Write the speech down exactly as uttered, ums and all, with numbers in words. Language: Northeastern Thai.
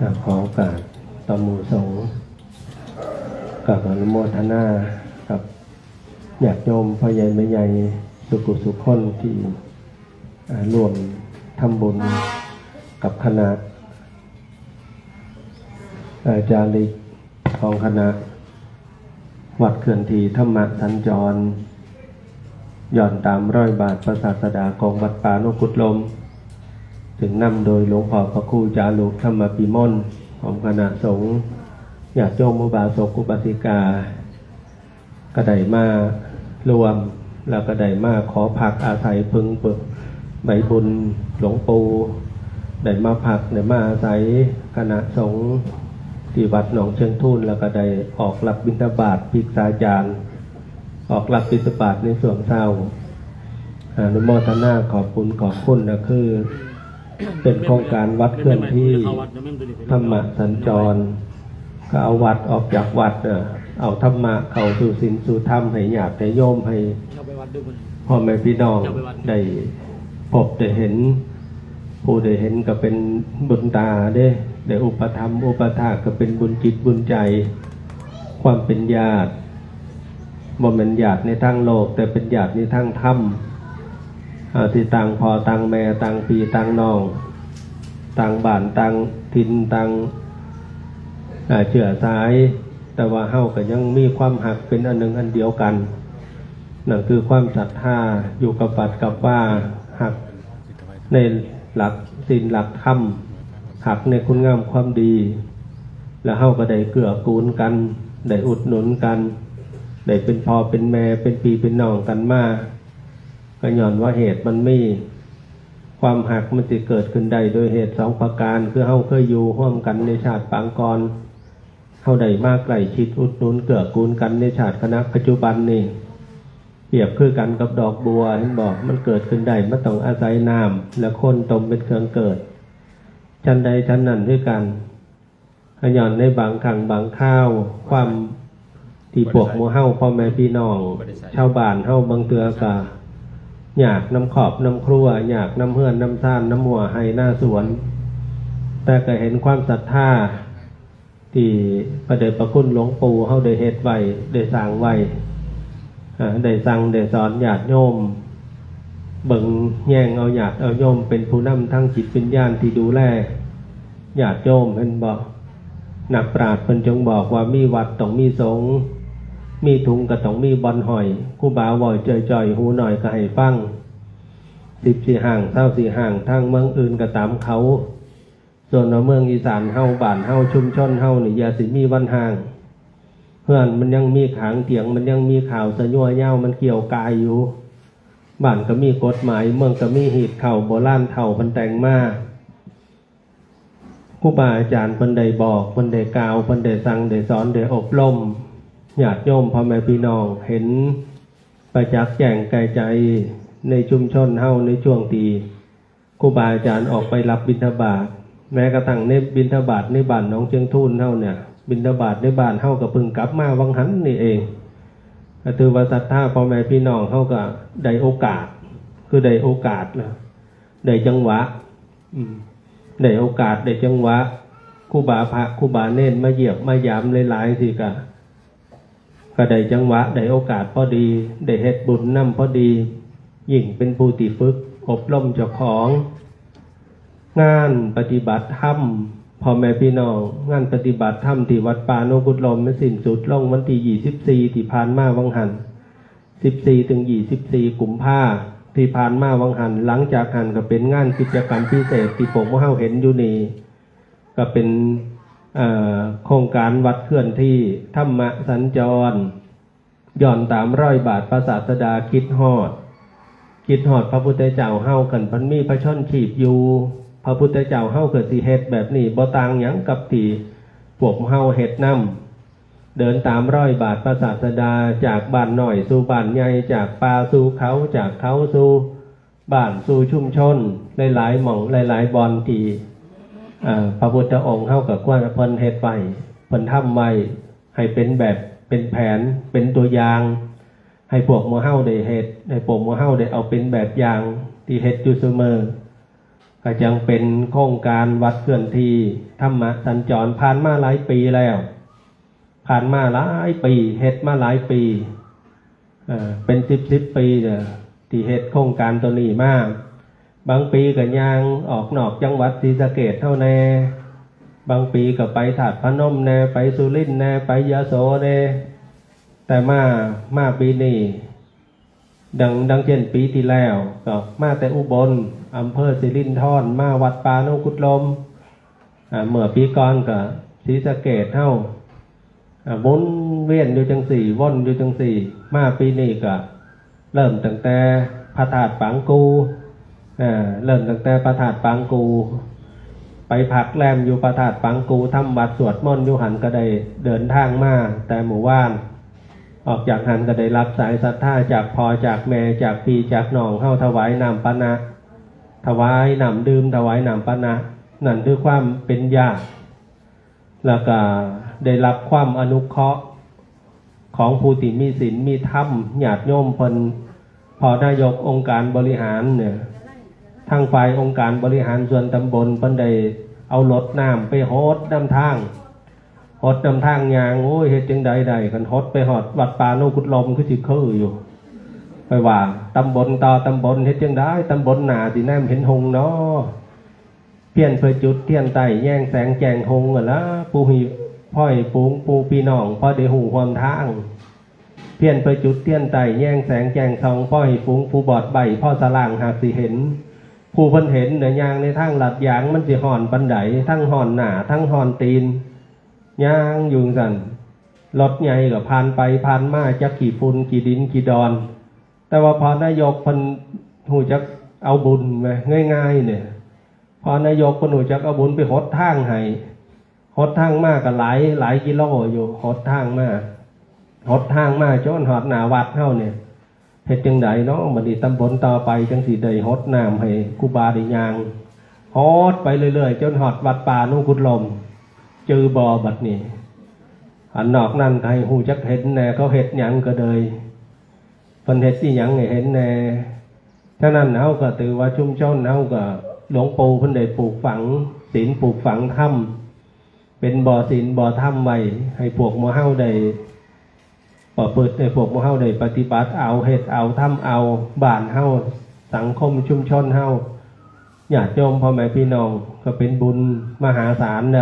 ขอโอกาสต่อหมู่สงฆ์ กับอนุโมทนากับญาติโยมพ่อใหญ่แม่ใหญ่สุขุสุขคนที่ อ่า ร่วมทำบุญกับคณะ เอ่อ จาริกของคณะ วัดเคลื่อนที่ธรรมะสัญจร ย้อนตามรอยบาทพระศาสดาของวัดป่าโนกุตลม ถึงนำโดยหลวงพ่อพระครูจารุธรรมปิมล ของคณะสงฆ์ ญาติโยมอุบาสกอุบาสิกา ก็ได้มาร่วม แล้วก็ได้มาขอพักอาศัยพึ่งใบบุญหลวงปู่ ได้มาพัก ได้มาอาศัยคณะสงฆ์ที่วัดหนองเชิงทูน แล้วก็ได้ออกรับบิณฑบาตภิกษาจารย์ ออกรับบิณฑบาตในช่วงเช้า อนุโมทนาขอบคุณขอบคุณนะ คือ เป็นโครงการวัดเคลื่อนที่ธรรมะสัญจร ก็เอาวัดออกจากวัด เอ่อ เอาธรรมะเข้าสู่ศีลสู่ธรรม ให้ญาติให้โยม ให้ เจ้าไปวัดดูมัน พ่อแม่พี่น้อง เจ้าไปวัด ได้พบได้เห็น ผู้ได้เห็นก็เป็นบุญตาเด้ ได้อุปถัมภ์อุปถากก็เป็นบุญจิตบุญใจ ความเป็นญาติ บ่แม่นญาติในทางโลก แต่เป็นญาติในทางธรรม อ่า ที่ต่างพ่อต่างแม่ ต่างพี่ต่างน้อง ต่างบ้านต่างถิ่น ต่าง อ่า เชื้อสาย แต่ว่าเฮาก็ยังมีความฮักเป็นอันหนึ่งอันเดียวกัน นั่นคือความศรัทธา อยู่กับวัดกับวา ฮักในหลักศีลหลักธรรม ฮักในคุณงามความดี แล้วเฮาก็ได้เกื้อกูลกัน ได้อุดหนุนกัน ได้เป็นพ่อเป็นแม่ เป็นพี่เป็นน้องกันมา ก็ย้อนว่าเหตุมันมี ความฮักมันสิเกิดขึ้นได้โดยเหตุสองประการ คือเฮาเคยอยู่ร่วมกันในชาติปางก่อน เฮาได้มาใกล้ชิดอุดหนุนเกื้อกูลกันในชาติขณะปัจจุบันนี่ เปรียบคือกันกับดอกบัว เห็นบ่ มันเกิดขึ้นได้ มันต้องอาศัยน้ำและคนต้มเป็นเครื่องเกิด ฉันใดฉันนั้นคือกัน ย้อนในบางครั้งบางคราว ความที่พวกหมู่เฮาพ่อแม่พี่น้อง ชาวบ้านเฮาบางเทื่อก็ยากนำครอบนำครัว ยากนำเฮือนนำซาน นำหัวไฮ่นาสวน แต่ก็เห็นความศรัทธา ที่พระเดชพระคุณหลวงปู่เฮาได้เฮ็ดไว้ ได้สร้างไว้ อ่า ได้สั่งได้สอนญาติโยม เบิ่งแยงเอาญาติเอาโยม เป็นผู้นำทางจิตวิญญาณที่ดูแลญาติโยม เห็นบ่ นักปราชญ์เพิ่นจงบอกว่ามีวัดต้องมีสงฆ์ มีถุงก็ต้องมีบ่อนห้อย ครูบาเว้าจ่อยๆ หูน้อยก็ให้ฟัง สิบสี่ห้าง ซาวสี่ห้าง ทางเมืองอื่นก็ตามเขา ส่วนว่าเมืองอีสานเฮา บ้านเฮา ชุมชนเฮานี่ อย่าสิมีวันฮ้าง เฮือนมันยังมีขาง เถียงมันยังมีข่าว สะยัวยาวมันเกี่ยวกายอยู่ บ้านก็มีกฎหมาย เมืองก็มีฮีตเข้า โบราณเฒ่าเพิ่นแต่งมา ครูบาอาจารย์เพิ่นได้บอก เพิ่นได้กล่าว เพิ่นได้สั่ง ได้สอน ได้อบรม ญาติโยมพ่อแม่พี่น้องเห็นประจักษ์แจ้งแก่ใจในชุมชนเฮา ในช่วงที่ครูบาอาจารย์ออกไปรับบิณฑบาต แม้กระทั่งในบิณฑบาตในบ้านหนองเชียงทูนเฮาเนี่ย บิณฑบาตในบ้านเฮาก็เพิ่งกลับมาวังหันนี่เอง ก็ถือว่าศรัทธาพ่อแม่พี่น้องเฮาก็ได้โอกาส คือได้โอกาสนะ ได้จังหวะ อืม ได้โอกาส ได้จังหวะ ครูบาพระ ครูบาเณรมาเยี่ยมมายามหลายๆ สิกะ ก็ได้จังหวะ ได้โอกาสพอดี ได้เฮ็ดบุญนำพอดี ยิ่งเป็นผู้ที่ฝึกอบรมเจ้าของ งานปฏิบัติธรรม พ่อแม่พี่น้อง งานปฏิบัติธรรมที่วัดป่าโนกุตลมมันสิ้นสุดลงวันที่ยี่สิบสี่ที่ผ่านมาวังหัน สิบสี่ถึงยี่สิบสี่กุมภาที่ผ่านมาวังหัน หลังจากหันก็เป็นงานกิจกรรมพิเศษที่พวกพวกเฮาเห็นอยู่นี่ ก็เป็น เอ่อ โครงการวัดเคลื่อนที่ธรรมะสัญจร ย้อนตามรอยบาทพระศาสดา คิดฮอด คิดฮอดพระพุทธเจ้าเฮา คันเพิ่นมีพระชนม์ชีพอยู่ พระพุทธเจ้าเฮาก็สิเฮ็ดแบบนี้ บ่ต่างหยังกับที่พวกเฮาเฮ็ดนำ เดินตามรอยบาทพระศาสดา จากบ้านน้อยสู่บ้านใหญ่ จากป่าสู่เขา จากเขาสู่บ้านสู่ชุมชน หลายๆ หม่อง หลายๆ บ่อนที่ เอ่อ พระพุทธองค์เฮาก็ควรเพิ่นเฮ็ดไว้ เพิ่นทำไว้ ให้เป็นแบบ เป็นแผน เป็นตัวอย่าง ให้พวกหมู่เฮาได้เฮ็ด ให้พวกหมู่เฮาได้เอาเป็นแบบอย่างที่เฮ็ดอยู่เสมอ ก็ยังเป็นโครงการวัดเคลื่อนที่ธรรมะสัญจร ผ่านมาหลายปีแล้ว ผ่านมาหลายปี เฮ็ดมาหลายปี เอ่อ เป็นสิบสิบปีเนี่ย ที่เฮ็ดโครงการตัวนี้มา บางปีก็ย่างออกนอกจังหวัดศรีสะเกษเฮาแน่ บางปีก็ไปธาตุพนมแน่ ไปสุรินทร์แน่ ไปยโสแน่ แต่มา มาปีนี้ ดัง ดังเช่นปีที่แล้ว ก็มาแต่อุบล อำเภอสิรินธร มาวัดป่าโนกุฎลม อ่า เมื่อปีก่อนก็ศรีสะเกษเฮา อ่า วนเวียนอยู่จังสี่ วนอยู่จังสี่ มาปีนี้ก็เริ่มตั้งแต่พระธาตุปางกู่ อ่า เริ่มตั้งแต่พระธาตุปางกู่ ไปพักแรมอยู่พระธาตุปางกู่ ทำวัตรสวดมนต์อยู่หั้น ก็ได้เดินทางมาแต่มื้อวาน ออกจากหั้นก็ได้รับสายศรัทธาจากพ่อจากแม่ จากพี่จากน้องเฮา ถวายน้ำปานะ ถวายน้ำดื่ม ถวายน้ำปานะ นั่นคือความเป็นญาติ แล้วก็ได้รับความอนุเคราะห์ของผู้ที่มีศีลมีธรรม ญาติโยมเพิ่น พ่อนายกองค์การบริหารเนี่ย ทางฝ่ายองค์การบริหารส่วนตำบลเพิ่นได้เอารถน้ำไปหดนำทาง หดนำทางย่าง โอ้ย เฮ็ดจังใดได้ คันหดไปฮอดวัดป่าโนกุฎลมคือสิคืออยู่ ไปว่าตำบลต่อตำบล เฮ็ดจังใดตำบลหน้าสิแนมเห็นหงส์เนาะ เพียรเพื่อจุดเทียนไต้แยงแสงแจ้งหงส์หั่นละ ผู้ให้ พ่อให้ฝูง ผู้พี่น้อง พอได้ฮู้ฮวมทาง เพียรเพื่อจุดเทียนไต้แยงแสงแจ้งส่อง พอให้ฝูง ผู้บอดใบ้ พอสลางหากสิเห็น ผู้เพิ่นเห็นน่ะ ย่างในทางลาดยาง มันสิฮ้อนปานใด ทั้งฮ้อนหน้า ทั้งฮ้อนตีน ย่างอยู่จั่งซั้น รถใหญ่ก็ผ่านไปผ่านมา จักขี้ฝุ่นขี้ดินขี้ดอน แต่ว่าพ่อนายกเพิ่นฮู้จักเอาบุญแหม ง่ายๆเนี่ย พ่อนายกเพิ่นฮู้จักเอาบุญ ไปหดทางให้ หดทางมาก็หลาย หลายกิโลอยู่ หดทางมา หดทางมาจนฮอดหน้าวัดเฮาเนี่ย เฮ็ดจังใดเนาะ บัดนี้ตำบลต่อไปจังสิได้หดน้ำให้ครูบาได้ย่าง หดไปเรื่อยๆ จนฮอดวัดป่าโนกุฎลม จื่อบ่บัดนี้ อันนอกนั้นก็ให้ฮู้จักเห็นแน่ เขาเฮ็ดหยังก็เลย เพิ่นเฮ็ดอีหยังให้เห็นแน่ ฉะนั้นเฮาก็ถือว่าชุมชนเฮาก็ หลวงปู่เพิ่นได้ปลูกฝังศีล ปลูกฝังธรรม เป็นบ่อศีลบ่อธรรมไว้ ให้พวกหมู่เฮาได้ประพฤติ ให้พวกหมู่เฮาได้ปฏิบัติเอา เฮ็ดเอา ทำเอา บ้านเฮา สังคมชุมชนเฮา ญาติโยมพ่อแม่พี่น้อง ก็เป็นบุญมหาศาลนะ